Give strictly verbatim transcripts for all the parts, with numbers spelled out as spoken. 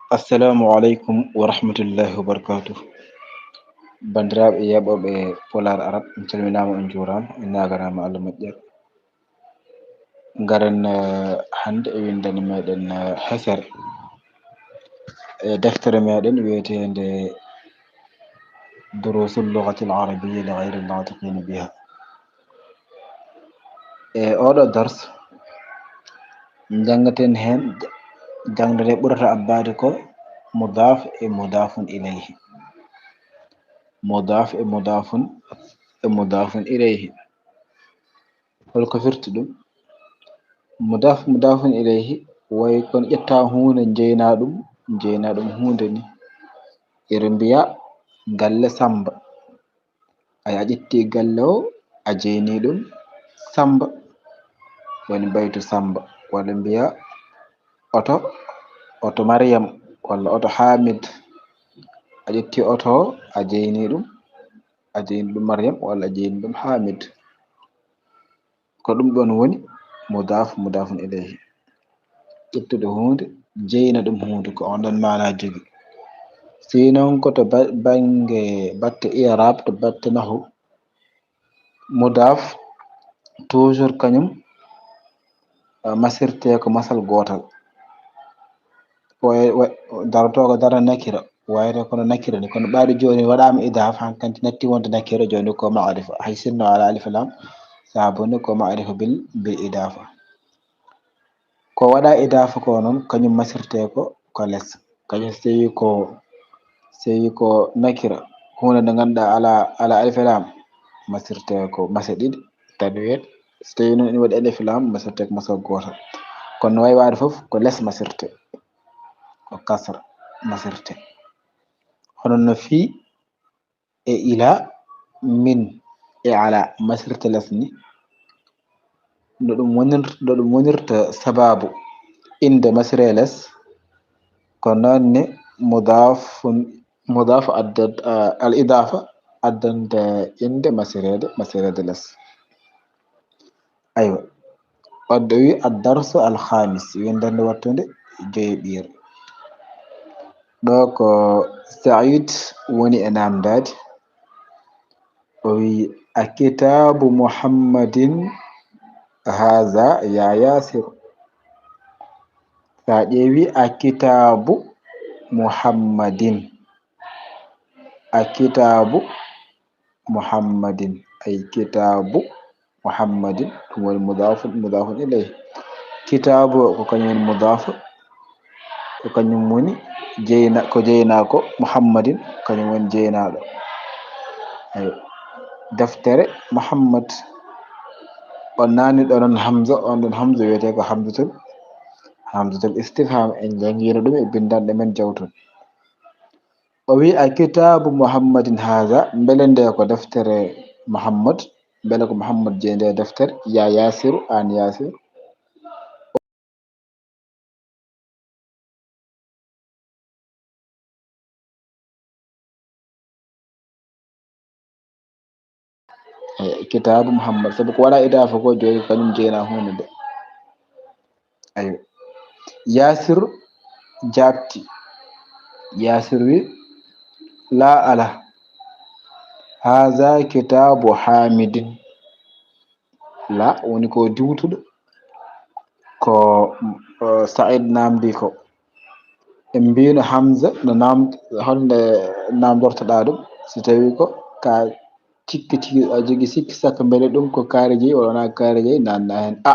Assalamu aleykum wa rahmatullahi wa barakatuh. Banndiraaɓe yeeɓooɓe Pulaar Arab, on calminaama, on njuuraama, on ñaaganaama Allah moƴƴere. Ngaren, eh, hannde e winndande meɗen, eh, hesere e deftere meɗen wiyeteende Duruusul Lugatil Arabiyya li Gayri Naatiqiina Biha. E oɗo dars, janngaten heen, jannde nde ɓurata abbaade ko mudaaf e mudaafun ilayhi. Mudaaf e mudaafun, e mudaafun ilayhi. Hol ko firti ɗum? Mudaaf, mudaafun ilayhi, way kono ƴetta huunde, njeyna ɗum, njeyna ɗum huunde ni. Eɗen mbiya galle Samba. Ay, a ƴetti galle o, a jeyni ɗum Samba. Woni baytu Samba. Walla mbiya oto, oto Mariam, walla oto Hamid. A ƴetti oto o, a jeyni ɗum, a jeyni ɗum Mariam, walla a jeyni ɗum Hamid. Ko ɗum ɗoon woni mudaaf, mudaafun ilayhi. Ƴettude huunde, jeyna ɗum huunde, ko on ɗoon maana jogi. Si noon ko to ba-, bannge batte i'raab, to batte nahu, mudaaf, toujours kañum, ah, masirte ko masal gootal. Ko e, wa-, darotoo ko dara nakira, wayre kono nakira ni, kono ɓaade jooni waɗaama idaafa, hankanti natti wonde nakira, jooni ko maarifa. Hay sinno alaa alif laam, sabu ni ko maarifa bil, bil idaafa. Ko waɗa idaafa ko noon, kañum masirte ko, ko les. Kañum so tawi ko, so tawi ko nakira, huunde nde ngannduɗaa alaa, alaa alif laam, masirte ko mase ɗiɗi, tanwin. So tawi noon ina waɗi alif laam, masirte ko masa gooto. Kono no waawi waade fof, ko les masirte, ko kasra masirte. Hono no fii e ila, min e ala masirte les ni. No ɗum wonir-, no ɗum wonirta sababu innde masiree les, ko noon ne mudaafun, mudaafu addat, ah, al idaafa addanta innde masireede, masireede les. Aywa. Wadde o wi ad-darsu al-khamis, winndannde wattunde joyeeɓiire. Ɗo ko Saïd woni e naamndaade. O wi, "A kitaabu Muhammadin haza ya Yasir?" Sa ƴeewi, "A kitaabu Muhammadin." A kitaabu Muhammadin, ay kitaabu Muhammadin, ɗum woni mudaafun, mudaafun ilayhi. Kitaabu o ko kañum woni mudaafu, ko kañum woni jeyna-, ko jeynaa ko, Muhammadin, kañum woni jeynaaɗo. Ayo. Deftere Muhammad. On naani ɗo noon Hamza, on ɗon Hamza wiyetee ko Hamzatul, Hamzatul Istifham, en njanngiino ɗum e binndanɗe men jawtuɗe. O wi, "A kitaabu Muhammadin haza?" Mbele nde ko deftere Muhammad? Mbele ko Muhammad jeyi nde deftere? Ya Yasiru, aan Yasir. Eh, kitaabu Muhammad, sabu ko waɗa idaafa ko, jooni kañum jeynaa huunde nde. Aywa. Yasir jaabti. Yasir wi, "La, ala. Haza kitaabu Hamidin." La woni ko diwtuɗo. Ko, eh, Saïd naamndi ko. En mbiino Hamza no naam-, holnde naamndortoɗaa ɗum? Si tawii ko ka cikki tigi, a jogi sikki sakka mbele ɗum ko kaari jeyi walla wonaa kaari jeyi, naatna heen a.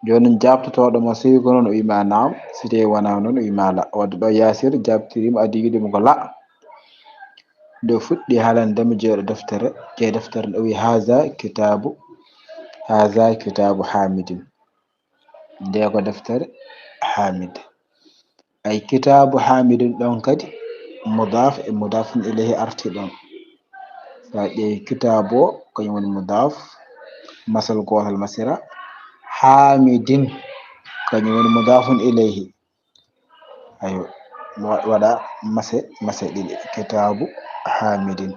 Jooni jaabtotooɗo mo, so tawii ko noon, o wiima naam, so tawii wonaa noon, o wiima la. Wadde ɗo Yasir jaabtiriima, adii wiide mo ko la. Nde o fuɗɗi haalande mo jeeɗo deftere, jeeɗo deftere nde, o wi, "Haza kitaabu, haza kitaabu Hamidin." Nde ko deftere Hamid. Ay kitaabu Hamidin ɗon kadi, mudaaf e mudaafun ilayhi arti ɗon. Sa ƴeewi kitaabu o, kañum woni mudaaf, masal gootal masira, Hamidin, kañum woni mudaafun ilayhi. Ayo, wa-, waɗa mase, mase ɗiɗi, kitaabu Hamidin.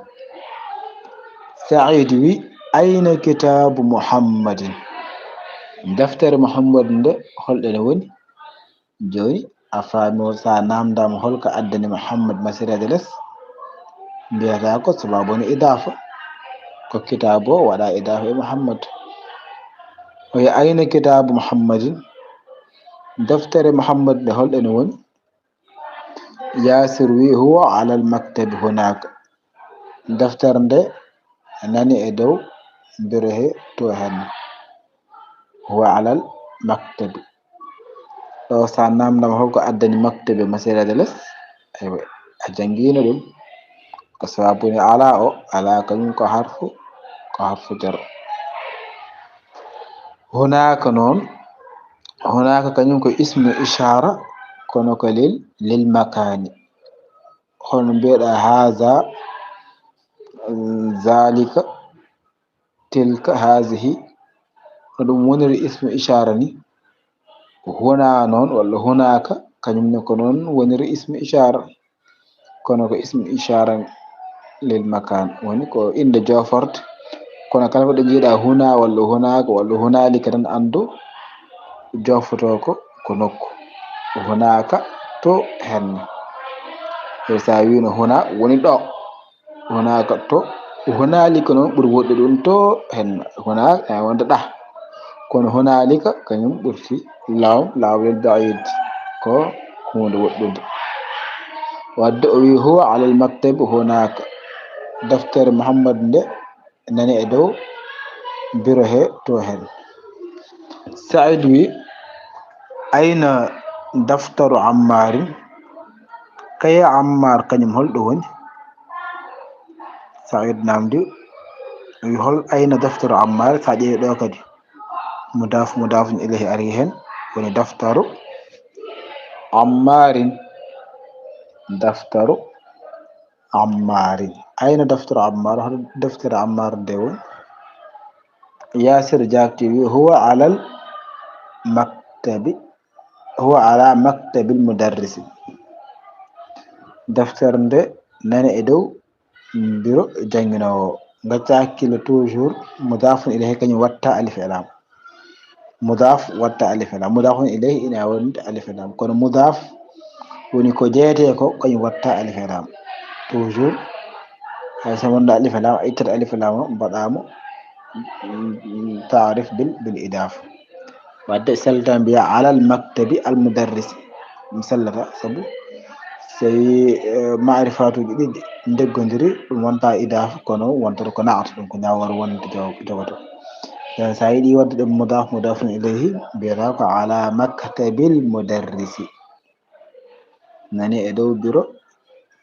Saïd wi, "Ayna kitaabu Muhammadin?" Deftere Muhammad nde, holɗo nde woni? Jooni, A faami o, so a naamndaama hol ko addani Muhammad ma sereede les, mbiyata ko sababu no idaafa, ko kitaabu o waɗa idaafa e Muhammad. O wiya ayna kitaabu Muhammadin, deftere Muhammad nde hol ɗo woni? Yaasir wi huwa alal maktabi hunaaka, deftere nde nani e dow biro he to hen, huwa alal maktabi. Ɗo so a naamndaama hol ko addani maktabi ma sereede les, aywa, a janngiino ɗum. Ko sababu ni ala o, ala kañum ko harfu, ko harfu jar. Hunaaka noon, hunaaka kañum ko ismu ishaara, kono ko lil, lil makaani. Hono mbiyeɗa haza, zalika, tilka, hazihi, no ɗum woniri ismu ishaara ni. Huna noon walla hunaaka, kañum ne ko noon woniri ismu ishaara. Kono ko ismu ishaara lil makaan, woni ko innde jooforte. Kono kala ko ɗo njiiɗa huna walla hunaaka walla hunaalika tan, anndu joofotoo ko, ko nokku. Hunaaka to henne. E so a wiino huna woni ɗo. Hunaaka to, hunaalika noon ɓuri woɗɗude ɗum to hen. Hunaaka e wonde ɗa. Kono hunaalika kañum ɓurti law, laawol ba'iid, ko huunde woɗɗude. Wadde o wi huwa alal maktabi hunaaka. Deftere Muhammad nde nani e dow biro he to hen. Sa'iid wi ayna daftaru Ammaarin? Kaye Ammaar kañum hol ɗo woni? Sa'iid naamndi, wi hol ayna daftaru Ammaar? So a ƴeewi ɗo kadi, mudaaf, mudaafun ilayhi ari hen, woni daftaru Ammaarin, daftaru Ammaarin. Ayna daftaru Ammaar? Hoto deftere Ammaar nde woni? Yaasir jaabti wi huwa alal maktabi, huwa ala maktabil mudarrisi. Deftere nde nani e dow biro jannginoowo. Ngacca hakkille toujours, mudaafun ilayhi kañum watta alif e laam. Mudaaf watta alif e laam. Mudaafun ilayhi ina wonde alif e laam. Kono mudaaf woni ko jeyetee ko, kañum watta alif e laam. Toujours, hay so wonde alif e laam, a ittat alif e laam o, mbaɗa mo, mm, mm, taarif bil, bil idaafa. Wadde sellata mbiya alal maktabi al mudarris. Ɗum sellata, sabu so tawi, eh, maarifaatuuji ɗiɗi ndeggondirii, ɗum wonta idaafa, kono wontata ko naat, ɗum ko ñaawor wonde jogo-, jogoto. Nden so a yiɗi waɗde ɗum mudaaf, mudaafun ilayhi, mbiyata ko ala maktabil mudarrisi. Nani e dow biro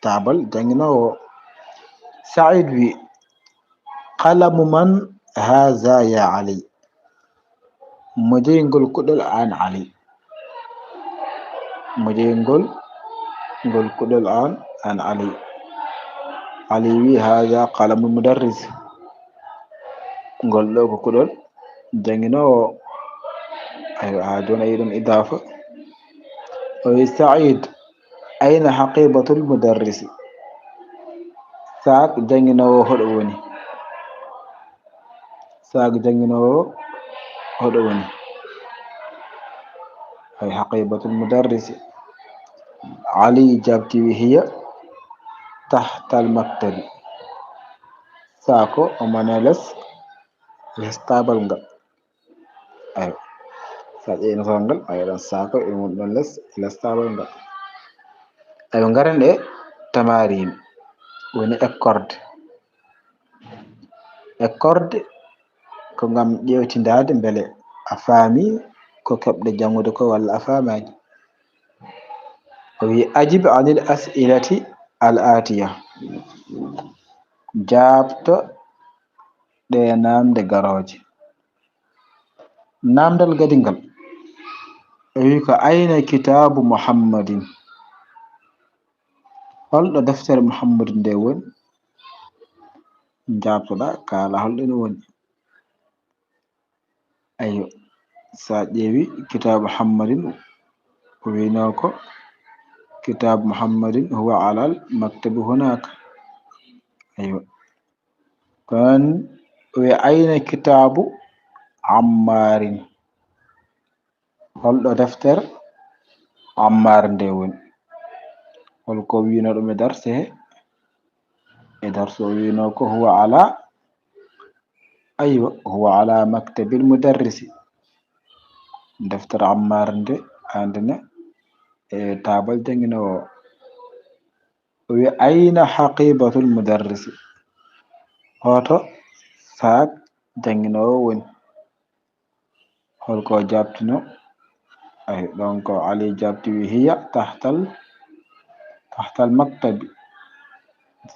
taabal jannginoowo. Sa'iid wi, qalamu man haza ya Ali? Mo jeyi ngol kuɗol aan Ali? Mo jeyi ngol, ngol kuɗol aan, aan Ali? Ali wi haza qalamu mudarris. Ngol ɗo ko kuɗol jannginoowo. Aywa, haa jooni a yiɗum idaafa. O wi Sa'iid, ayna haqibatul mudarrisi? Saak jannginoowo hoɗo woni? Saak jannginoowo hoɗo woni? Ay haqibatul mudarrisi. Ali jaabti wi hiya tahtal maktabi. Saako o mane les, les taabal ngal. Aywa. So a ƴeewi natal ngal, a yiɗan saako e won ɗon les, les taabal ngal. Aywa, ngaren e tamarin, woni ekkorde. Ekkorde ko ngam ƴeewtindaade mbele a faami ko keɓɗo janngude ko walla a faamaani. O wi, ajib anil as'ilati al atiya. Jaabto ɗe naamnde garooje. Naamndal gadingal. O wi ko ayna kitaabu Muhammadin? Holɗo deftere Muhammadin nde woni? Jaabtoɗaa, kaala holɗo no woni. Ayyo, so a ƴeewi kitaabu Muhammadin, o wiino ko kitaabu Muhammadin huwa alal maktabi hunaaka. Ayyo. Kon o wi ayna kitaabu Ammaarin? Holɗo deftere Ammar nde woni. Holko wiino ɗum e darse he? E darse o wiino ko huwa ala, aywa, huwa ala maktabil mudarrisi. Deftere Ammar nde, ande ne, e taabal jannginoowo. O wi, "Ayna haqibatul mudarrisi?" Hoto saak jannginoowo woni? Holko o jaabtino? Ay, ɗon ko Ali jaabti, wi, "Hiya tahtal, tahtal maktabi."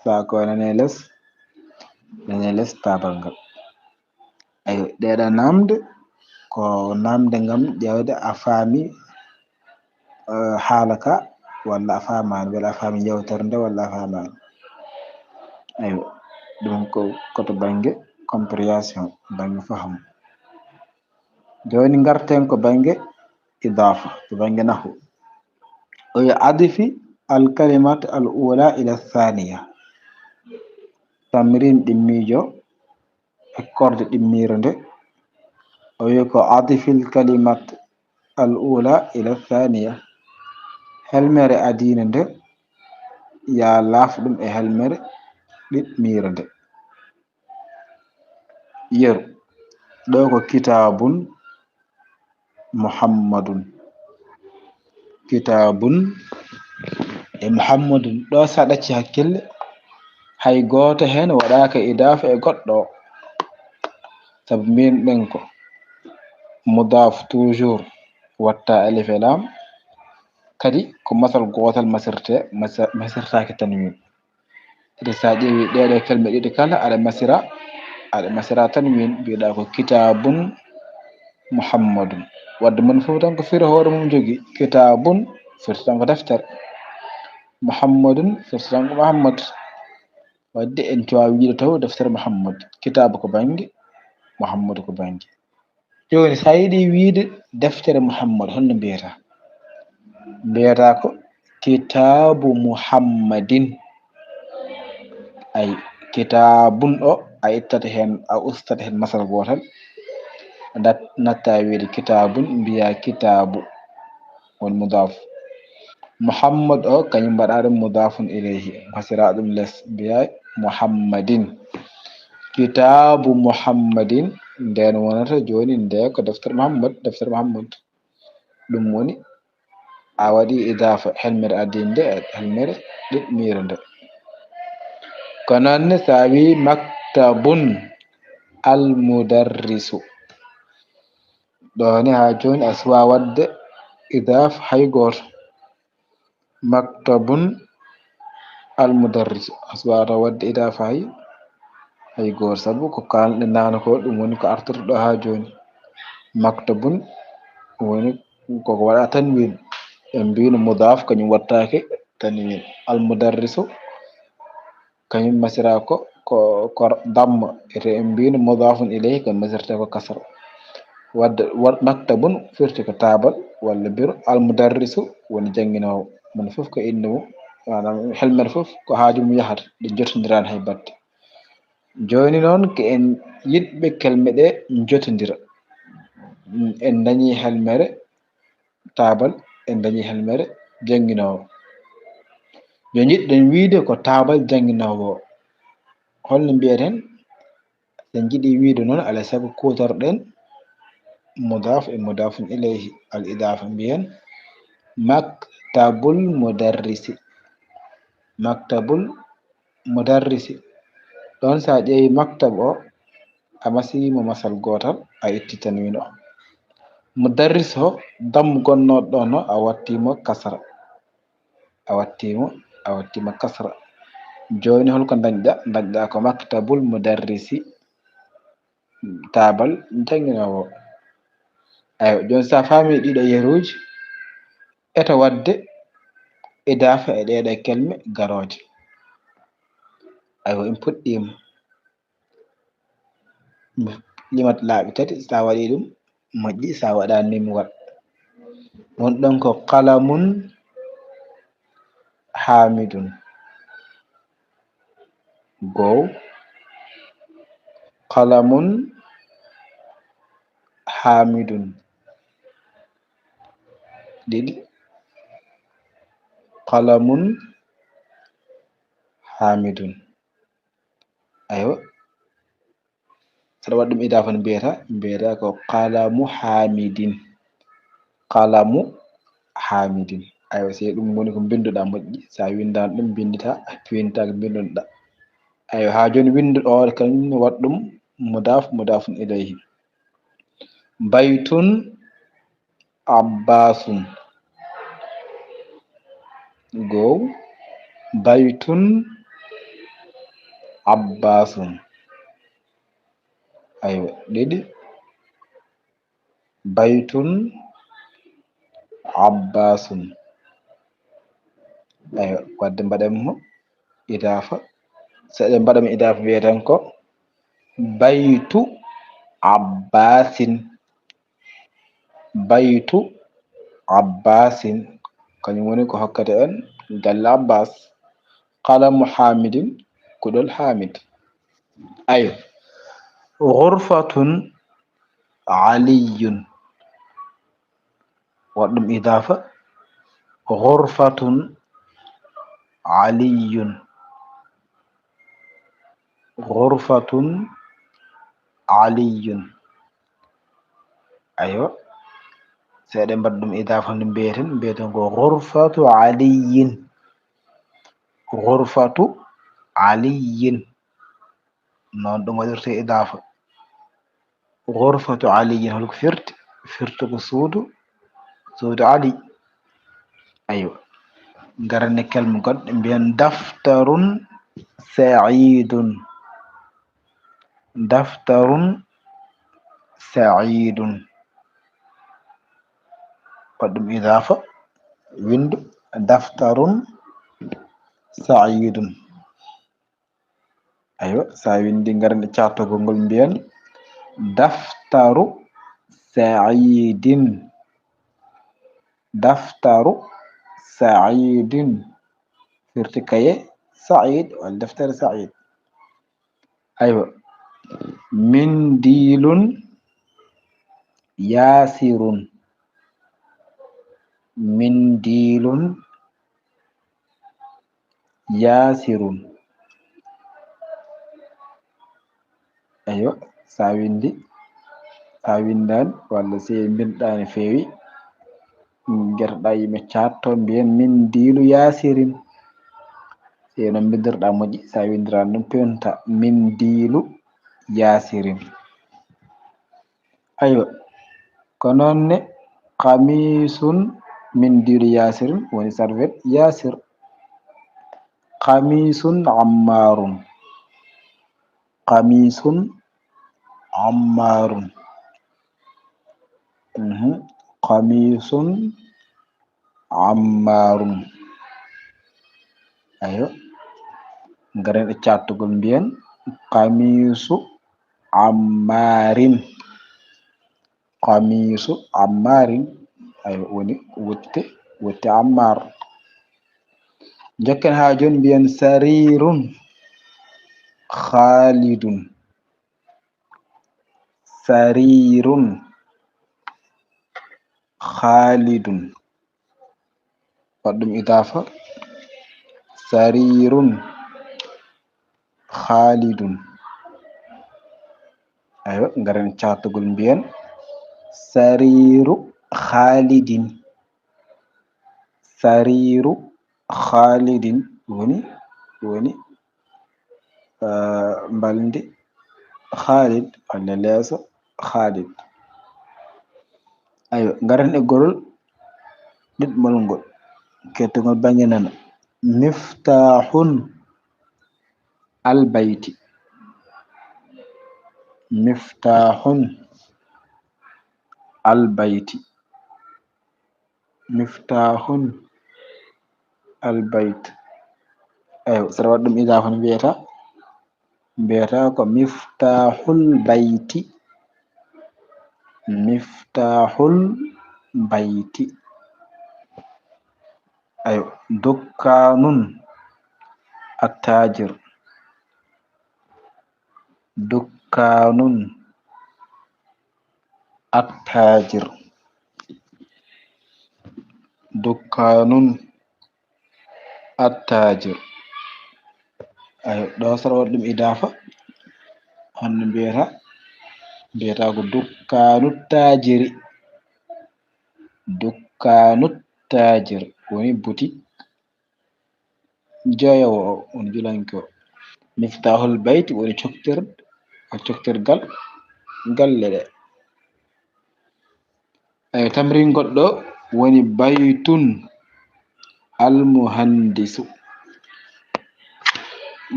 Saak o nane les, nane les taabal ngal. Ayo, ɗeɗa namde, ko namde ngam ƴeewde a faami, eh, haala ka, walla a faamaani, walla a faami yewtere nde, walla a faamaani. Ayo, ɗum ko, ko to bannge comprehension, bannge fahamu. Jooni ngarten ko bannge idaafa, to bannge nahu. O wi, "Adifi al kalimat al ula ila thaniya." Tamrin ɗimmiijo, ekkorde ɗimmiire nde. O wi ko, "Adifil kalimat al ula ila thaniya." Helmere adiinde nde, ya laaf ɗum e helmere ɗiɗmiire nde. Yeru, ɗo ko kitaabun Muhammadun. Kitaabun e Muhammadun. Ɗo sa ɗacci hakkille, hay gooto heen waɗaaka idaafa e goɗɗo o. Sabu mbin ɗen ko mudaaf toujours watta alif e laam, kadi ko masal gootal masirte, masa-, masirtaake tanwin. Ete sa ƴeewi ɗeɗo kelme ɗiɗi kala, aɗa masira, aɗa masira tanwin, mbiɗa ko kitaabun Muhammadun. Wadde mon fof tan ko fira hoore mum jogi. Kitaabun firti tan ko deftere. Muhammadun firti tan ko Muhammad. Wadde en cuwa wiide taw deftere Muhammad. Kitaabu ko bannge, Muhammadu ko bannge. Jooni, sa yiɗi wiide deftere Muhammad, holno mbiyata? Mbiyata ko kitaabu Muhammadin. Ay, kitaabun o, a ittat heen, a ustat heen masal gootal. Dat-, natta wiide kitaabun, mbiya kitaabu, won mudaaf. Muhammad o, kañum mbaɗa ɗum mudaafun ilayhi, fasira ɗum les, mbiya Muhammadin. Kitaabu Muhammadin, nden wonata jooni nde ko deftere Muhammad, deftere Muhammad. Ɗum woni a waɗi idaafa helmere adiinde e helmere ɗiɗmiire nde. Ko noon ne sa wi maktabun al mudarrisu. Ɗo ne haa jooni a suwa waɗde idaafa hay gooto. Maktabun al mudarris. A suwata waɗde idaafa hay, hay gooto, sabu ko kaalɗe naano ko, ɗum woni ko artoto ɗo haa jooni. Maktabun woni koko waɗa tanwin. En mbino mudaaf, kañum wattaake tanwin. Al mudarrisu, kañum masira ko, ko, ko damma, ete en mbino mudaafun ilayhi, ko masirte ko kasra. Wadde, wa-, maktabun firti ko taabal walla biro, al mudarrisu woni jannginoowo. Mon fof ko innde mum, maanaam helmere fof ko haaju mum yahata, ɗe njotondirani hay batte. Jooni noon ko en yiɗɓe kelme ɗe njotondira. En dañi helmere taabal, en dañi helmere jannginoowo. Yo njiɗɗen wiide ko taabal jannginoowo o. Holno mbiyeten? So en njiɗi wiide noon, alaa e sago kuutorɗen mudaaf e mudaafun ilayhi, al idaafa, mbiyen maktabul mudarrisi. Maktabul mudarrisi. Ɗoon so a ƴeewi maktab o, a masiyi mo masal gootal, a itti tanwin o. Mudarris o, dammu gonnooɗo ɗoon o, a watti mo kasra. A watti mo, a watti mo kasra. Jooni holko ndañɗa? Ndañɗa ko maktabul mudarrisi, taabal jannginoowo. Aywa, jooni so a faami ɗiɗo yeruuji, eto waɗde idaafa e ɗeɗo kelme garooje. Aywa, en puɗɗiima. Limat laabi tati, so a waɗi ɗum, moƴƴi, so a waɗaani ni, mi waɗ. Won ɗon ko qalamun haamidun. Go'o, qalamun haamidun. Ɗiɗi, qalamun hamidun. Aywa. Saɗa waɗa ɗum idaafa no mbiyata, mbiyata ko qalamu hamidin. Qalamu hamidin. Aywa, sey ɗum woni ko mbinnduɗa moƴƴi. Sa winndano ɗum, mbinndita, winndita ko mbinnduɗa. Aywa, haa jooni winndu o kan waɗ ɗum mudaaf, mudaafun ilayhi. Baytun Abbaasun. Goow. Baytun Abbaasun. Aywa, ɗiɗi. Baytun Abbaasun. Aywa, wadde mbaɗen mo idaafa. So eɗen mbaɗa mo idaafa, mbiyaten ko baytu Abbaasin. Baytu Abbaasin, kañum woni ko hokkata en galle Abbaas. Qalamu Haamidin, kuɗol Haamid. Aywa. Ghurfatun Aliyyun. Waɗ ɗum idaafa. Ghurfatun Aliyyun. Ghurfatun Aliyyun. Aywa. So eɗen mbaɗa ɗum idaafa no mbiyeten, mbiyeten ko ghurfatu Aliyyin. Ghurfatu Aliyyin. Noon ɗum waɗirte idaafa. Ghurfatu Aliyyin, holko firti? Firti ko suudu, suudu Ali. Aywa. Ngaren e kelme goɗɗe, mbiyen daftarun Sa'iidun. Daftarun Sa'iidun. Waɗ ɗum idaafa, winndu daftarun Sa'iidun. Aywa, sa winndi, ngaren e caatogol ngol, mbiyen daftaru Sa'iidin. Daftaru Sa'iidin. Firti kaye Sa'iid, walla deftere Sa'iid. Aywa. Mindiilun Yaasirun. Mindiilun Yaasirun. Aywa, sa winndi, sa winndaani, walla sey mbinndaani feewi, ngerɗa yimɓe caatto, mbiyen mindiilu Yaasirin. Sey no mbinndirɗa moƴƴi, sa winndiraani ɗum, pewnta mindiilu Yaasirin. Aywa, ko noon ne, qamiisun mindiilu Yaasirin, woni serviette Yaasir. Qamiisun Ammaarun. Qamiisun Ammaarun. Mhm. Qamiisun Ammaarun. Aywa. Ngaren e caatugol, mbiyen qamiisu Ammaarin. Qamiisu Ammaarin. Aywa, woni wutte, wutte Ammaar. Njokken haa jooni, mbiyen sariirun Khaalidun. Sariirun Khaalidun. Waɗ ɗum idaafa. Sariirun Khaalidun. Aywa, ngaren caatugol, mbiyen sariiru Khaalidin. Sariiru Khaalidin woni, woni, eh, mbalndi Khaalid, walla leeso Khaalid. Aywa, ngaren e gorol ɗiɗmol ngol, kettugol bannge nano. Miftaaxun Albayti. Miftaaxun Albayti. Miftaaxun Albayt. Eywa, so aɗa waɗa ɗum idaafa no mbiyata? Mbiyata ko miftaaxul bayti. Miftaaxul bayti. Eywa, dukkaanun attaajir. Dukkaanun attaajir. Dukkaanun Attajir. Ayo, ɗo sara waɗi ɗum idafa. Honno mbiyata? Mbiyata ko dukkaanu tajiri. Dukkaanu tajir woni butik joyowo o, woni julanke o. Miftahul bayti woni coktir-, o coktirgal galle ɗe. Ayo, tamrin goɗɗo woni baytun almuhandisu.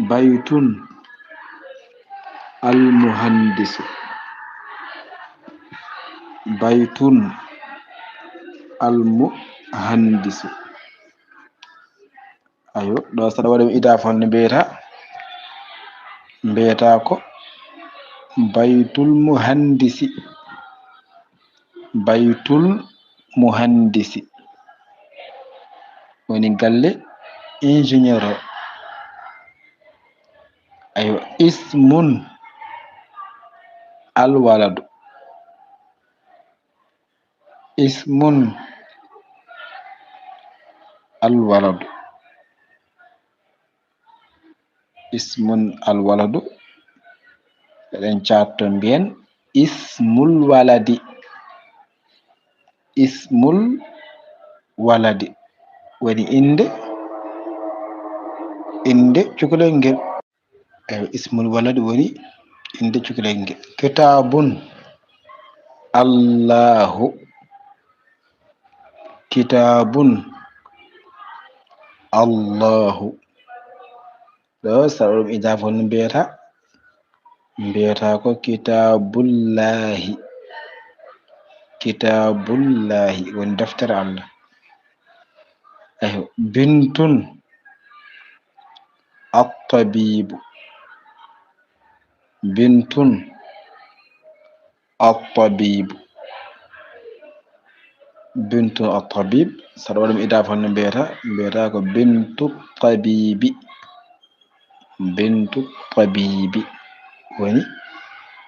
Baytun almuhandisu. Baytun almuhandisu. Ayo, ɗo saɗa waɗa idafa on ne mbiyata, mbiyata ko baytul muhandisi. Baytul muhandisi woni galle ingénieur o. Ayo, ismun alwaladu. Ismun alwaladu. Ismun alwaladu. Eɗen caatto mbiyen ismul waladi. Ismul waladi woni innde, innde cukalel ngel. Eyo, ismul waladi woni innde cukalel ngel. Kitaabun, Allahu. Kitaabun, Allahu. Ɗo, saɗa ɗum idafa no mbiyata? Mbiyata ko kitaabullahi. Kitaabullahi woni deftere Allah. Eyo, bintun, attabibu. Bintun, attabibu. Bintun attabib, saɗa waɗa ɗum idafa no mbiyata? Mbiyata ko bintu tabibi. Bintu tabibi woni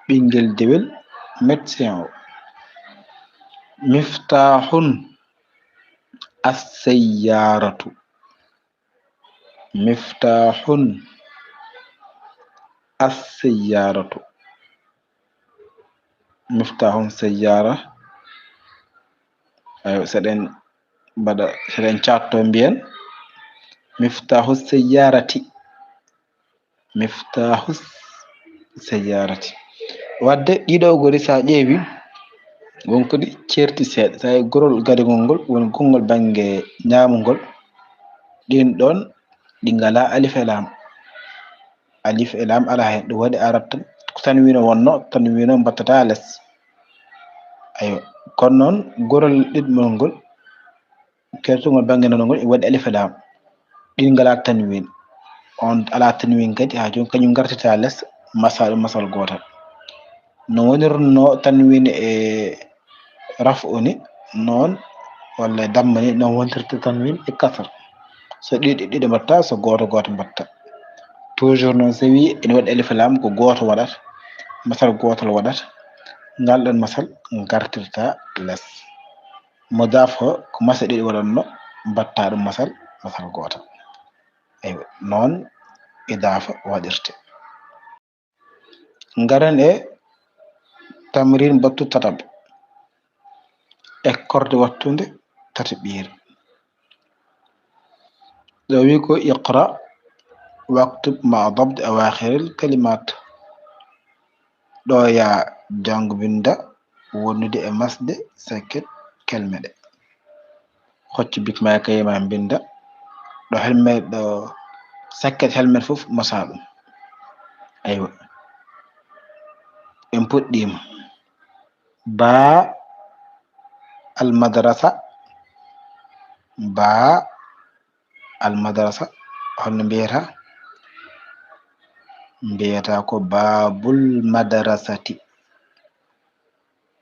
ɓinngel dewel médecin o. Miftahun assayyaratu. Miftahun assayyaratu. Miftahun sayyara. Ayo, seɗen mbaɗa, seɗen caatto mbiyen miftahu sayyarati. Miftahu sayyarati. Wadde ɗiɗo gori, sa ƴeewi, won ko ɗi ceerti seeɗa. Sa e gorol gadingol ngol, woni konngol bannge ñaamungol, ɗin ɗon ɗi ngala alif e lam. Alif e lam ala heen, ɗum waɗi arat tan, ko tanwin o wonno, tanwin o mbattata les. Ayo, kono noon gorol ɗiɗmol ngol, kertugol bannge nanugol, e waɗi alif e lam. Ɗin ngala tanwin. On ala tanwin kadi, haa jooni kañum ngartata les, masa ɗum masal gootal. No wonirno tanwin e raf'u ni, noon, walla e damma ni, noon wontirta tanwin e kasra. So ɗiɗi, ɗiɗi mbatta, so gooto, gooto mbatta. Toujours noon, so wi ene waɗi alif lam, ko gooto waɗata, masal gootal waɗata, ngal ɗon masal ngartirta les. Mudaf o, ko masal ɗiɗi waɗanno, mbatta ɗum masal, masal gootal. Eywa, noon idafa waɗirte. Ngaren e tamrin battu tataɓo, ekkorde wattunde tataɓiire. Ɗo wi ko iqra waktub ma dabt awakhiril kalimat. Ɗo ya janngu, binnda wondude e masde sakket kelme ɗe. Hoccu bik ma e kaye ma, mbinnda ɗo helmet, ɗo sakket helmet fof masa ɗum. Aywa. En puɗɗiima. Ba almadrasa. Ba almadrasa. Holno mbiyata? Mbiyata ko babul madrasati.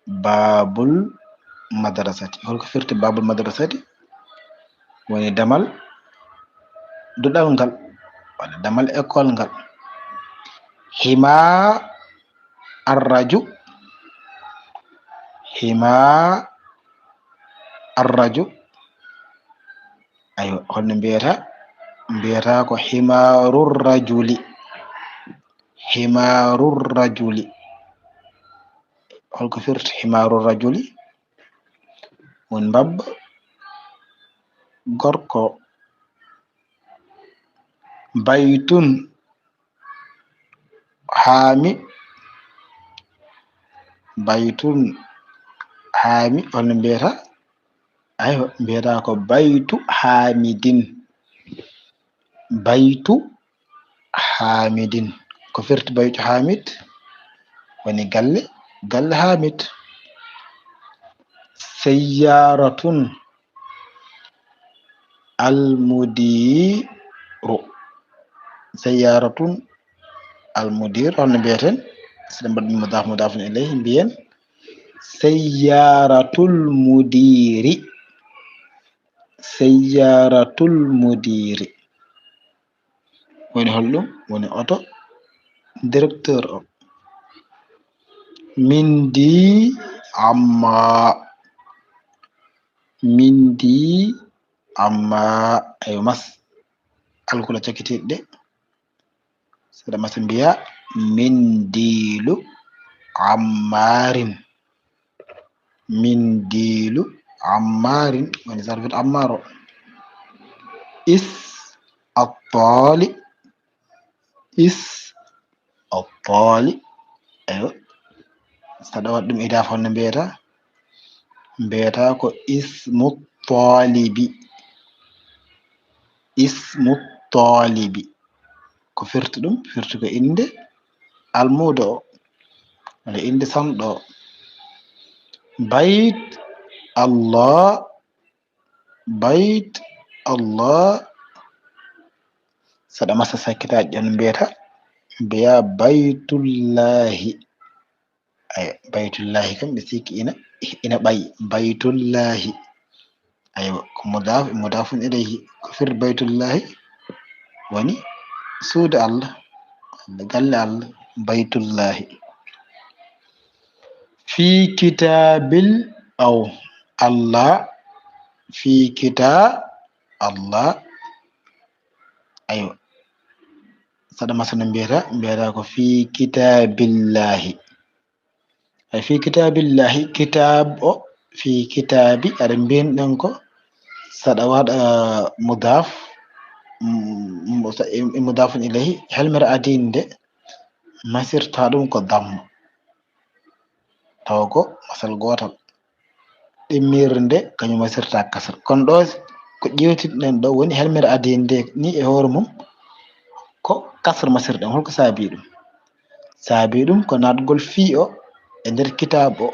Babul madrasati. Holko firti babul madrasati? Woni damal duɗal ngal, walla damal école ngal. Hima arraju. Hima arraju. Aywa, holno mbiyata? Mbiyata ko himaarur rajuli. Himaarur rajuli. Holko firti himaarur rajuli? Woni mbabba gorko. Baytun haami. Baytun haami, holno mbiyata? Aywa, mbiyata ko baytu haamidin. Baytu haamidin. Ko firti baytu haamid? Woni galle, galle haamid. Sayyaratun almudiru. Sayyaratun almudir, holno mbiyeten? Siɗen mbaɗi mudaf, mudafun ilayhi, mbiyen sayyaratul mudiri. Sayyaratul mudiri. Woni holɗum? Woni oto directeur o. Mindi amma. Mindi amma. Ayo mas. Alkula cakitiɗɗe. Saɗa masa mbiya mindilu ammarin. Mindilu ammarin. Woni serviette ammaro. Is attali. Is attali. Ayo. Saɗa waɗ ɗum idafa honno mbiyata? Mbiyata ko ismu talibi. Ismu talibi. Ko firti ɗum? Firti ko innde almuudo o, walla innde sanɗo o. Bayt Allah. Bayt Allah. Saɗa masa sakkitaaji ɗon mbiyata, mbiya baytullahi. Ay, baytullahi kam ɓe sikki ina, ina ɓayi. Baytullahi. Aywa, ko mudaf, mudafun ilayhi. Ko firti baytullahi? Woni suudu Allah, galle Allah, baytullahi. Fi kitabil aw Allah. Fi kita Allah. Aywa. Saɗa masana mbiyata, mbiyata ko fi kitabillahi. Ay, fi kitabillahi, kitab o, fi kitabi, aɗa mbiyen ɗen ko saɗa waɗa mudaf, mm, mm, sa-, e, e mudafun ilayhi, helmere adinde, masirta ɗum ko damma. Taw ko masal gootal. Ɗimmirde kañum masirta kasra. Kono ɗo ko ƴeewtitɗen ɗo woni helmere adinde ni e hoore mum ko kasra masirɗen. Holko saabi ɗum? Saabi ɗum ko naatgol fii o e nder kitaab o.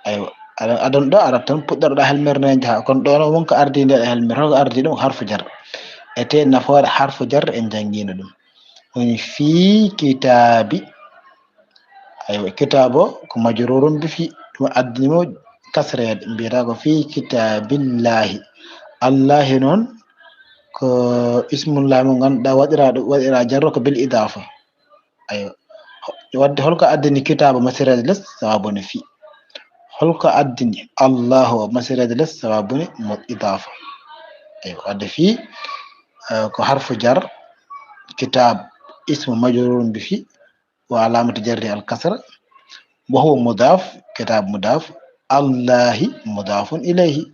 Aywa, aɗa, aɗon ɗo arat tan puɗɗoɗa helmere nde njaha. Kono ɗo wonko ardi nde ɗo helmere, holko ardi ɗum? Harfu jar. E te nafoore harfu jar en janngiino ɗum. Woni fii kitaabi. Aywa, kitaab o ko majruurun bi fii, ɗum addini mo kasreede, mbiyata ko fii kitaabillahi. Allahi noon ko ismullahi mo ngannduɗaa waɗiraa ɗum, waɗiraa jarra ko bil idaafa. Aywa, wadde holko addini kitaaba masirede les? Sababu ne fii. Holko addini Allahu o masirede les? Sababu ne mo idaafa. Aywa, wadde fii, eh, ko harfu jar, kitaab ismu majruurun bi fii, wa alaamatu jarri al kasra, wa huwa mudaaf, kitaab mudaaf, Allahi mudaafun ilayhi.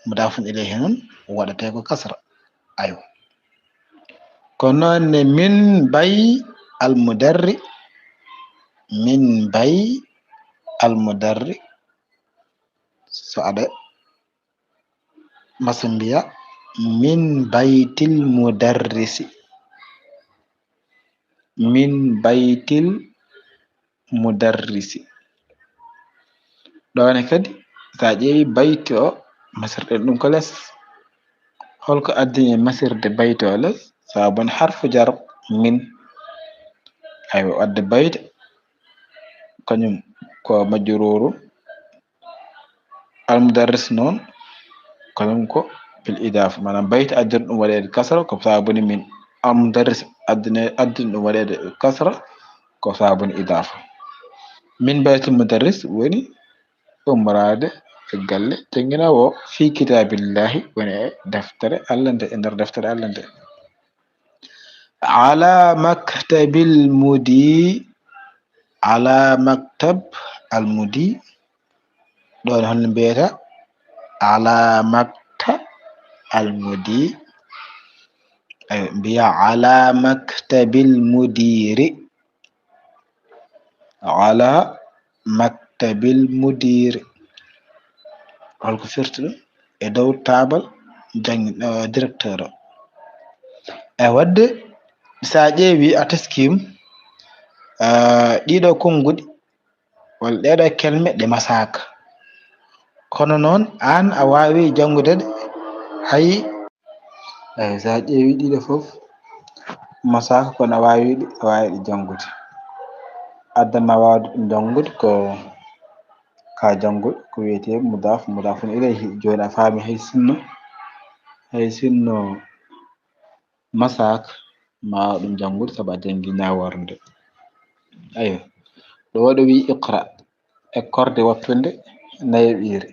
Mudaafun ilayhi noon waɗatee ko kasra. Aywa. Ko noon ne min bay al mudarri, min bay al mudarri, so aɗa masa mbiya min baytil mudarrisi. Min baytil mudarrisi. Ɗo ne kadi, so a ƴeewi bayti o, masirɗen ɗum ko les. Holko addini masirde bayti o les? Sababu ne harfu jar min. Aywa, wadde bayti, kañum ko majruuru. Almudarris noon, kañum ko bil idaafa. Maanaam, bayti addini ɗum waɗeede kasra, ko sababu ne min. Almudarris addine, addini ɗum waɗeede kasra, ko sababu ne idaafa. Min baytil mudarris woni ummoraade e galle jannginoowo o, fii kitaabillahi, woni e deftere Allah nde, e nder deftere Allah nde. Ala maktabil mudi, ala maktab al mudi. Ɗon hon mbiyata ala makta al mudi. Ayo, mbiya ala maktabil mudiri. Ala maktabil mudiri. Holko firti ɗum? E dow taabal jang-, eh, directeur o. E wadde, so a ƴeewi, a teskim, eh, ɗiɗo konnguɗi, walla ɗeɗo kelme ɗe masaaka. Kono noon, aan a waawi janngude ɗe, hay, eey, so a ƴeewi ɗiɗo fof, masaaka, kono a waawi ɗe, a waawi ɗe janngude. Adda ma waawde ɗum janngude, ko ka janngude, ko wiyetee mudaaf, mudaafun ilayhi. Jooni a faami, hay sinno, hay sinno masaaka, ma waaw ɗum janngude, sabu a janngi ñaawoore nde. Ayo, ɗo waɗi o wiyi iqra, ekkorde wattunde nayaɓiire.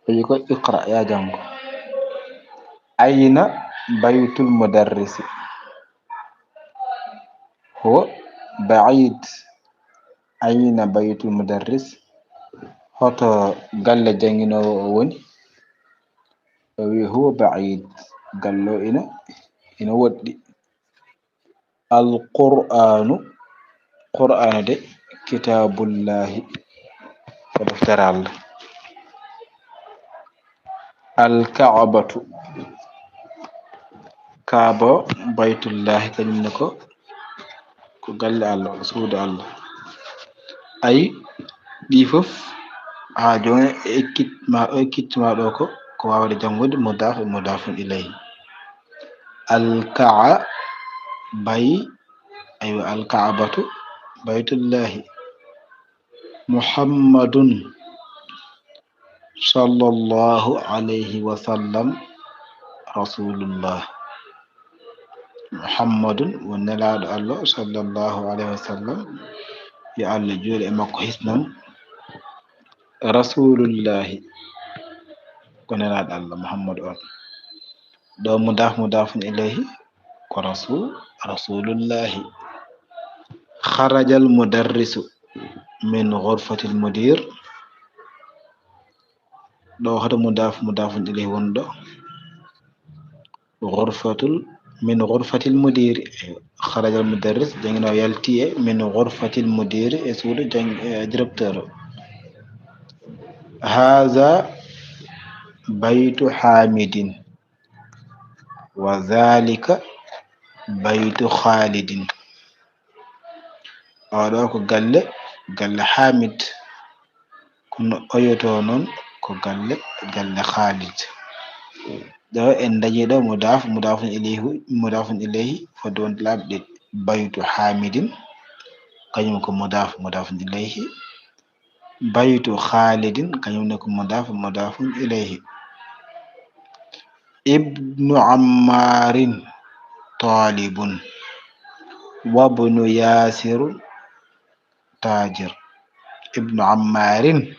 O wiyi ko iqra, yaa janngu. Ayna baytul mudarrisi? Huwa baid. Ayna baytul mudarris? Hoto galle jannginoowo o woni? O wiyi huwa baid. Galle o ina, ina woɗɗi. Al Qur'aanu, Qur'aanu de, kitaabullaahi, ko deftere Allah. Al Ka'batu, Kaaba o, baytullaahi, kañum ne ko, ko galle Allah, ko suudu Allah. Ayi, ɗi fof, haa jooni e ekkit ma, o ekkitma ɗo ko, ko waawde janngude mudaaf e mudaafun ilayhi. Al Ka'a-, bay-, aywa, Al Ka'batu, baytullaahi. Muhammadun, sallallahu alayhi wa sallam, rasulullah. Muhammadun, won nelaaɗo Allah, sallallahu alayhi wa sallam, yo Allah juulu e makko hisnan. Rasulullahi, ko nelaaɗo Allah, Muhammadu on. Ɗo mudaaf, mudaafun ilayhi, ko rasul, rasulullahi. Kharajal mudarrisu min ghurfatil mudir. Ɗo hoto mudaaf, mudaafun ilayhi woni ɗo. Ghurfatul, min ghurfatil mudiri. Kharajal mudarris, jannginoowo yalti e min ghurfatil mudiri, e suudu jang-, e directeur o. Haza baytu Hamidin. Wa zalika baytu Khalidin. Oɗo ko galle, galle Hamid. Kono oyoto noon ko galle, galle Khalid. Ɗo en dañi ɗo mudaaf, mudaafun ilayhi, mudaafun ilayhi, fodde wonde laabi ɗiɗi. Baytu Hamidin, kañum ko mudaaf, mudaafun ilayhi. Baytu Khalidin, kañum ne ko mudaaf, mudaafun ilayhi. Ibnu Ammarin talibun. Wabnu Yasirun tajir. Ibnu Ammarin,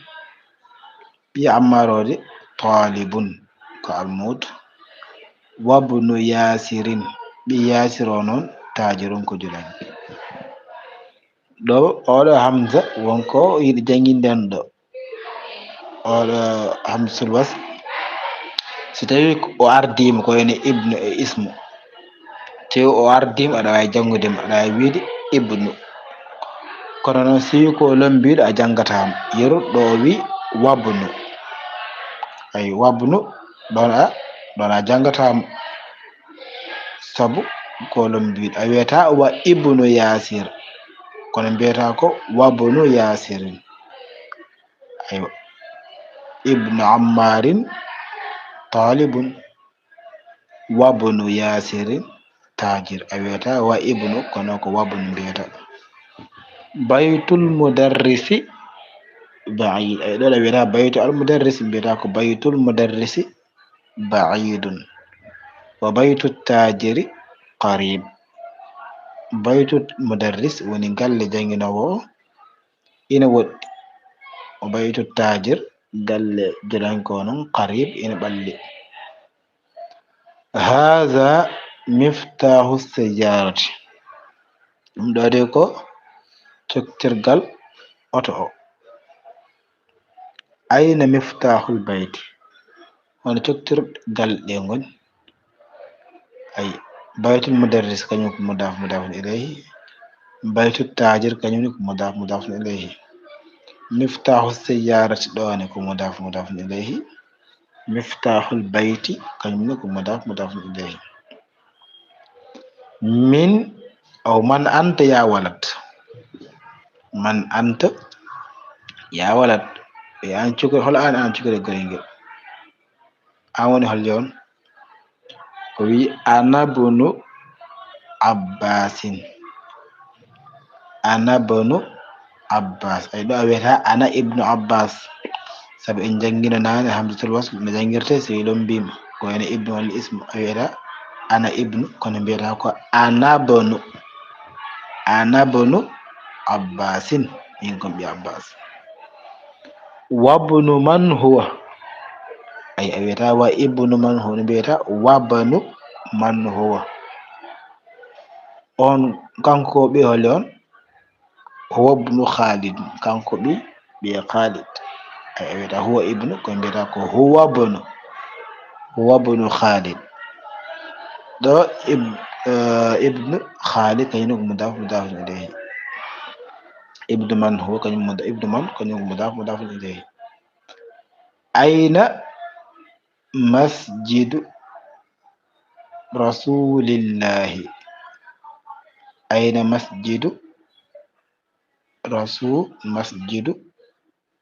ɓii Ammar o de, talibun, ko almuudo. Wabnu Yasirin, ɓii Yasir o noon, tajirun, ko julanke. Ɗo, oɗo Hamza, wonko yiɗi jannginde en ɗo. Oɗo Hamzatul wasl, si tawi o ardiima ko woni ibnu e ismu, tewi o ardiima, aɗa waawi janngude mo, aɗa waawi wiide ibnu. Kono noon, si ko lombiiɗo, a janngataa mo. Yeru ɗo o wi wabnu. Ay, wabnu, ɗon a, ɗon a janngataa mo. Sabu ko lombiiɗo. A wiyata wa ibnu Yasir. Kono mbiyata ko wabnu Yasirin. Aywa. Ibnu Ammarin talibun. Wabnu Yasirin tajir. A wiyata wa ibnu, kono ko wabnu mbiyata. Baytul mudarrisi ba'id. Ay, ɗo a wiyata baytu al mudarrisi, mbiyata ko baytul mudarrisi ba'idun. Wa baytu tajiri qarib. Baytu mudarris woni galle jannginoowo o, ina woɗɗi. Wa baytu tajir, galle julanke o noon, qarib, ina ɓalli. Haza Miftaahu seyyaarati. Ɗum ɗo de ko coktirgal oto o. Ayna miftaahul bayti? Hono coktirgal ɗe ngoni? Ay, baytul mudarris, kañum ko mudaaf, mudaafun ilayhi. Baytul taajir, kañum ne ko mudaaf, mudaafun ilayhi. Miftaahu seyyaarati ɗo ne ko mudaaf, mudaafun ilayhi. Miftaaxul bayti, kañum ne ko mudaaf, mudaafun ilayhi. Min, aw man anta ya walad? Man anta ya walad? E an cukre, hol an, an cukre goyngel? An woni holjo on? O wi, "Ana bunu Abbasin." Ana bunu Abbas. Ay, ɗo a wiyata ana ibnu Abbas. Sabu en janngino naane hamzatul wasl no janngirte, so wi ɗon mbima ko wayno ibnu walla ismu, a wiyata ana ibnu, kono mbiyata ko ana bunu. Ana bunu Abbasin, min kon ɓi Abbas. Wabnu man huwa? Ay, a wiyata wa ibnu man huwa, no mbiyata wabnu man huwa. On, kanko ko ɓi holi on? Huwa ibnu Khalid, kanko ɓi, ɓiye Khalid. Ay, a wiyata huwa ibnu, ko mbiyata ko huwa bunu. Huwa bunu Khalid. Ɗo ib-, eh, ibnu Khalid, kañum ko mudaaf, mudaafun ilayhi. Ibnu man huwa, kañum muda-, ibnu man, kañum ko mudaaf, mudaafun ilayhi. Ayna masjidu Rasulillahi? Ayna masjidu Rasul, masjidu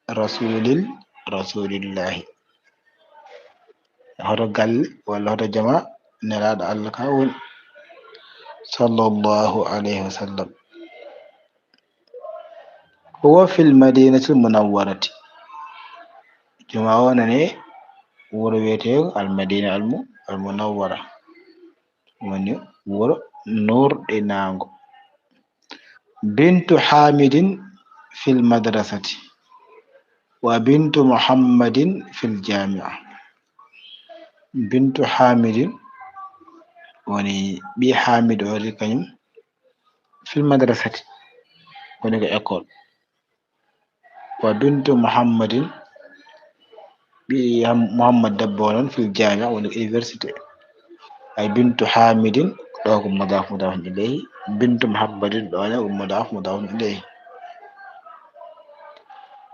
Rasulil, Rasulillahi? Hoto galle walla hoto jama Nelaaɗo Allah ka woni, sallallahu alayhi wa sallam? Huwa fil madinatil munawwarati. Juma o nane wuro wiyeteego Al Madina Al Mu-, Al Munawwara, woni wuro nurɗinaango. Bintu Hamidin fil madrasati wa bintu Muhammadin fil jamia. Bintu Hamidin woni ɓi Hamid o, kañum fil madrasati, woni ko école. Wa bintu Muhammadin, ɓi Ham-, Muhammad debbo o noon, fil jamia, woni ko université. Ay, bintu Hamidin, ɗo ko mudaaf, mudaafun ilayhi. Bintu Muhammadin, ɗo ne ko mudaaf, mudaafun ilayhi.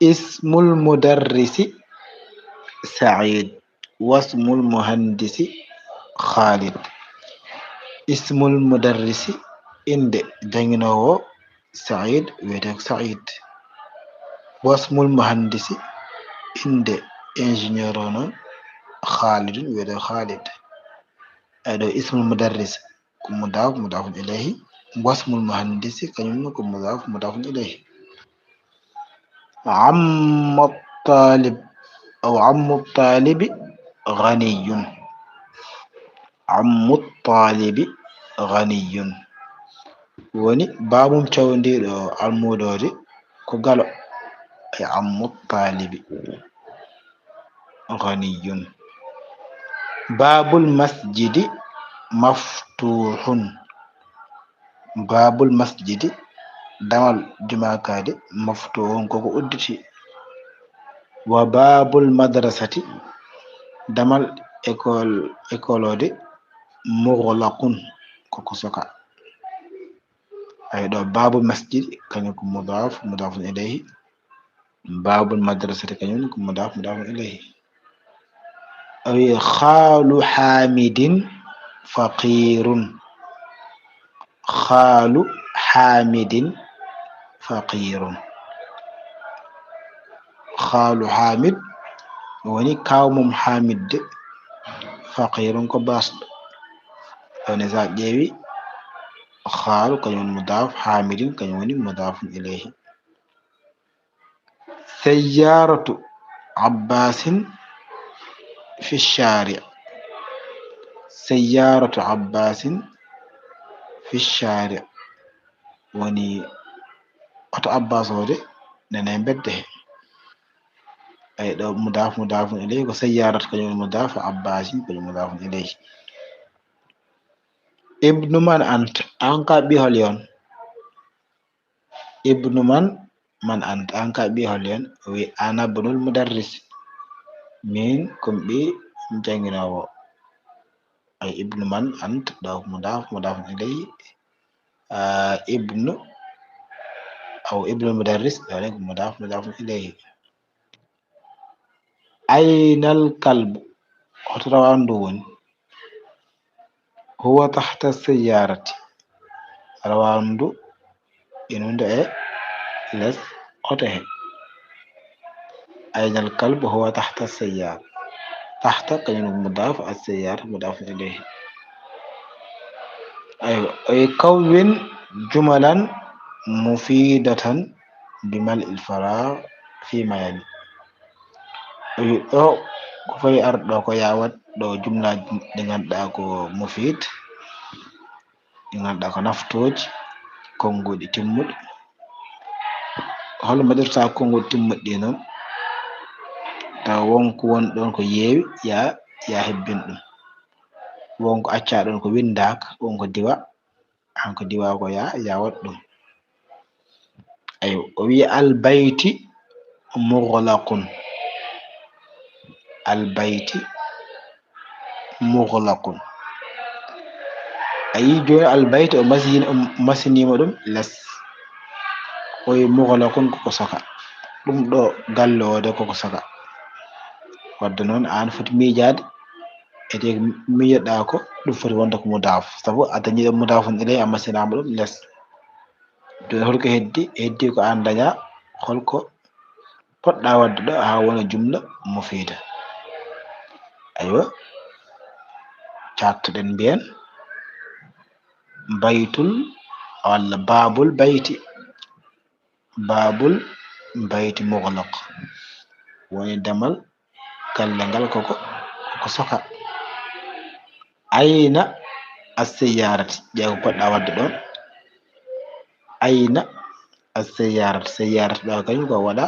Ismul mudarrisi Said. Wasmul muhandisi Khalid. Ismul mudarrisi, innde jannginoowo Said, wiyetee ko Said. Wasmul muhandisi, innde ingénieur o noon, Khalidun, wiyetee ko Khalid. Ay, ɗo ismul mudarris ko mudaaf, mudaafun ilayhi. Wasmul muhandisi, kañum ne ko mudaaf, mudaafun ilayhi. Amma talib, aw ammu talibi ghaniyun. Ammu talibi ghaniyun. Woni baabum cawndiiɗo almuudoode ko galo. Ay, ammu talibi ghaniyun. Babul masjidi maftuhun. Babul masjidi, damal jumaakaade, maftuhun, koko udditi. Wa babul madrasati, damal école, école o de, mughlaqun, koko soka. Ay, ɗo babul masjidi, kañum ko mudaaf, mudaafun ilayhi. Babul madrasati, kañum ko mudaaf, mudaafun ilayhi. A wi, "Khalu Hamidin faqirun." Khalu Hamidin faqirun. Khalu Hamid woni kaaw mum Hamid de, faqirun ko baasɗo. Ɗon e sa ƴeewi, khalu kañum woni mudaaf, Hamidin kañum woni mudaafun ilayhi. Sayyaratu Abbasin fi shari. Sayyaratu Abbasin fi shari. Woni oto Abbas o de nene mbedde he. Ay, ɗo mudaaf, mudaafun ilayhi, ko sayyaratu kañum woni mudaaf, Abbasin kañum mudaafun ilayhi. Ibnu man ant? An ka ɓi holi on? Ibnu man, man ant? An ka ɓi holi on? O wi ana bunul mudarris. Min ko mi ɓi jannginowo. Ay, ibnu man ant, ɗo ko mudaf, mudaf ilayhi. Ah, ibnu, aw ibnu mudarris, ɗo ne ko mudaf, mudaf ilayhi. Aynal kalbu? Hoto rawandu woni? Huwa tahta sayyarati. Rawandu ina wonde e les oto he. Aynal kalbu? Huwa tahta sayyara. Tahta kañum ko mudaf, as sayyara mudaf ilayhi. Aywa, o wi kawwin jumalan mufidatan bi mal il faragh fi ma yali. O wi ɗo ko fawi arɗo ko yawat ɗo jumlaaji ɗi ngannduɗaa ko mufid, ɗi ngannduɗaa ko naftooji, konnguɗi timmuɗi. Hol mbaɗirta konnguɗi timmuɗi ɗi noon? Tawa wonko woni ɗon ko yeewi, ya, ya hebbin ɗum. Wonko accaa ɗon ko winndaaka, wonko diwa, an ko diwa ko ya, ya waɗ ɗum. Aywa, o wi albayti mughlaqun. Albayti mughlaqun. A yi jooni albayti o masin-, o masinima ɗum les. O wi mughlaqun koko soka. Ɗum ɗo galle o de koko soka. Wadde noon an foti miijaade, e de miijoɗa ko ɗum foti wonde ko mudaf. Sabu a dañi ɗo mudafun ilay a masinama ɗum les. Jooni holko heddi? Heddi ko an daña holko poɗɗa waɗde ɗo haa wona jumla mufida. Aywa, caattoɗen mbiyen baytul walla babul bayti. Babul bayti mughlaq woni damal galle ngal koko, koko soka. Ayna as-sayyarati? Ƴeew ko poɗɗa waɗde ɗon. Ayna as-sayyarati? Sayyarati ɗo kañum ko waɗa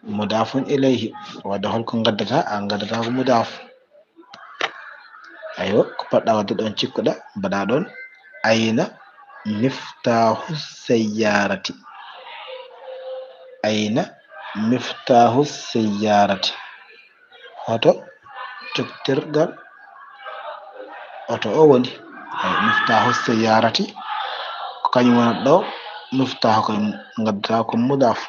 mudafun ilayhi. Wadde holko ngaddata? A ngaddata ko mudaf. Aywa, ko poɗɗa waɗde ɗon, cikkuɗa, mbaɗa ɗon. Ayna miftahu sayyarati? Ayna miftahu sayyarati? Hoto coktirgal oto o woni? Ay, miftahu sayyarati, ko kañum wonata ɗo, miftahu ko ngaddata ko mudaf.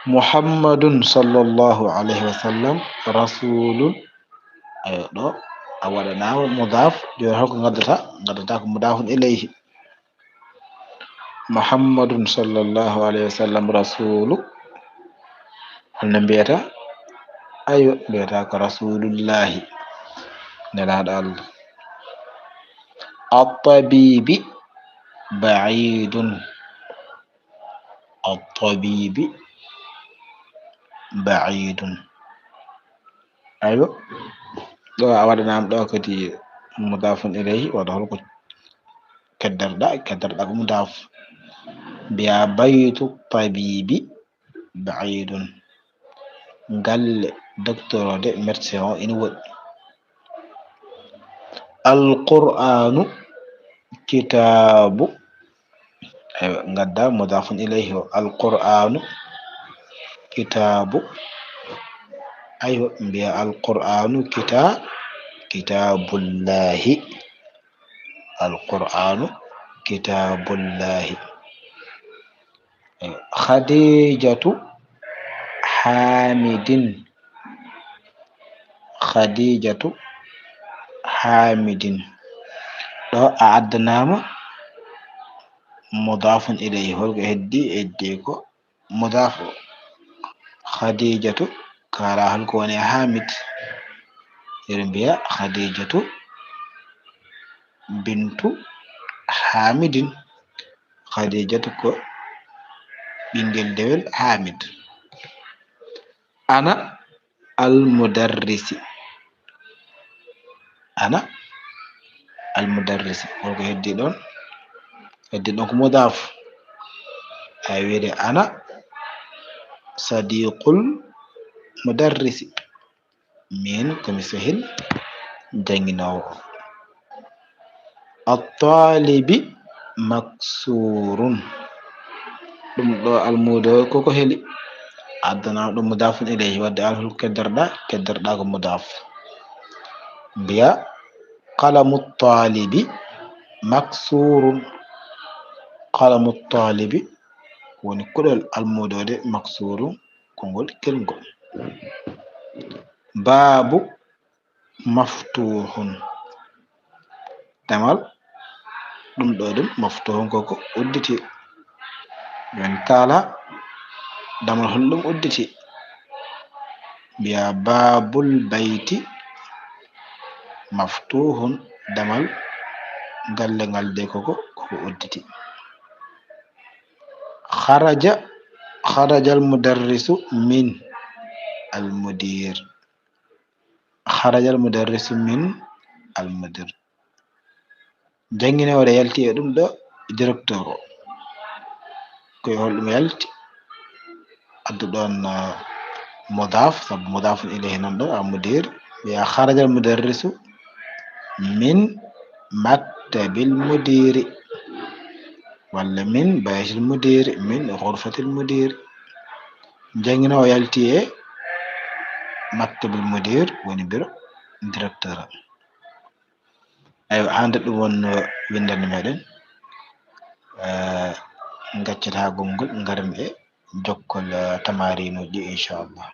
Muhammadun sallallahu alayhi wa sallam rasulun. Ayo, ɗo a waɗanaama mudaf, jooni holko ngaddata? Ngaddata ko mudafun ilayhi. Muhammadun sallallahu alayhi wa sallam rasulu. Holno mbiyata? Ayo, mbiyata ko rasulullahi, nelaaɗo Allah. At-tabibi ba'idun. At-tabibi ba'idun. Aywa, ɗo a waɗanaama ɗo kadi mudafun ilayhi, walla holko keddarɗa? Keddarɗa ko mudaf. Mbiya baytu tabibi ba'idun. Galle docteur o de, médecin o, ina woɗɗi. Alqur'anu kitaabu. Aywa, ngadda mudafun ilayhi o. Alqur'anu kitaabu. Aywa, mbiya alqur'anu kita-, kitaabullahi. Alqur'anu kitaabullahi. Khadijatu Hamidin. Khadijatu Hamidin. Ɗo a addanaama mudafun ilayhi. Holko heddi? Heddi ko mudafu. Khadijatu, kala holko woni Hamid? Eɗen mbiya Khadijatu bintu Hamidin. Khadijatu ko ɓinngel dewel Hamid. Ana al mudarrisi. Ana al mudarrisi. Holko heddi ɗon? Heddi ɗon ko mudaf. Ay, wiyde ana sadiqul mudarrisi. Min ko mi sehil jannginoowo. At-talibi maksurun. Ɗum ɗo almuudo koko heli. Addana ɗum mudafun ilayhi, wadde alhul kedderɗa, kedderɗa ko mudaf. Mbiya qalamu talibi maksurun. Qalamu talibi woni kuɗol almuudo de, maksurun ko ngol kelngol. Baabu maftuhun. Damal ɗum ɗo ɗum maftuhun koko udditi. Min kala damal hol ɗum udditi. Mbiya babul bayti maftuhun, damal galle ngal de koko koko udditi. Kharaja, kharaja al mudarrisu min al mudir. Kharaja al mudarrisu min al mudir. Jannginoowo yalti e ɗum ɗo directeur o. Ko e holɗum yalti? Addu ɗon mudaf, sabu mudafun ilayhi nan ɗo, al mudir. Wiya kharaja al mudarrisu min maktabil mudiri, walla min baytil mudiri, min ghurfatil mudiri. Jannginoowo yalti e maktabil mudir, woni biro directeur. Eywa, hannde ɗum wonno winndande meɗen. Eh, gaccata gongol, ngaren e jokkol, eh, tamarinuji, inchallah.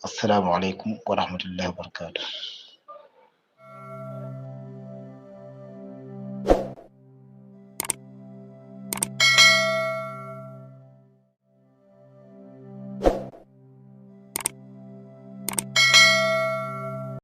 Assalamu aleykum wa rahmatullahi wa barakatuh.